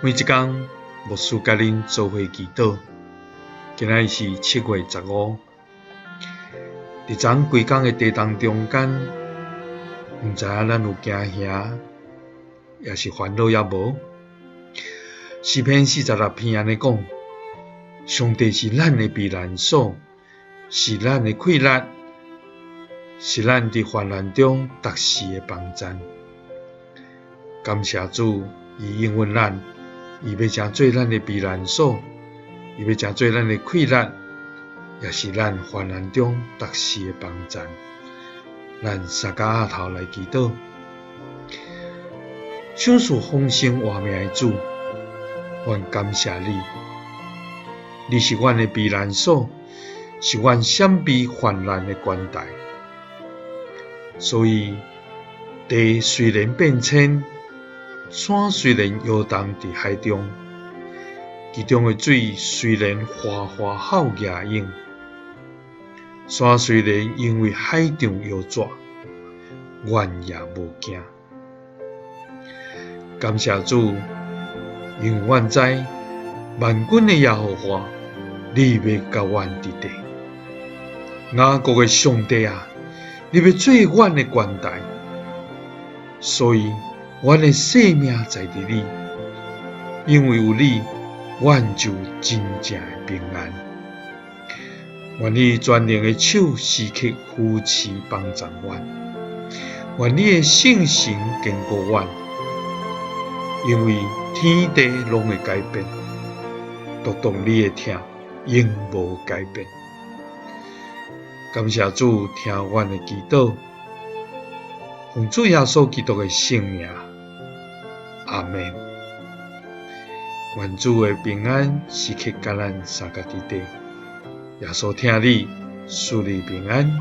每一工，牧師佮恁做伙祈禱。今仔日是7月15，佇昨規工的地動中間，毋知影咱有驚嚇，抑是煩惱猶無？詩篇46篇按呢講：上帝是咱的避難所，是咱的氣力，是咱佇患難中逐時的幫贊。感謝主，伊應允咱，伊欲成做咱的避難所，伊欲成做咱的氣力，也是咱患難中逐時的幫贊。咱三跤額頭來祈禱，賞賜豐盛活命的主，阮感謝你，你是阮的避難所，是阮閃避患難的關台。所以地雖然變遷，山雖然搖動佇海中，其中的水雖然嘩嘩吼舉湧，山雖然因為海漲搖逝，阮也無驚。感謝主，因為阮知萬軍的耶和華，你欲佮阮佇地。雅各的上帝啊，你欲做阮的關台，所以阮的性命在佇你，因為有你，阮就真正的平安。願你全能的手時刻扶持幫助阮，願你的聖神堅固阮，因為天地攏會改變，獨獨你的疼永無改變。感謝主聽阮的祈禱，奉主耶穌基督的聖名，阿們。願主的平安時刻佮咱相佮佇底。耶穌疼你，賜你平安。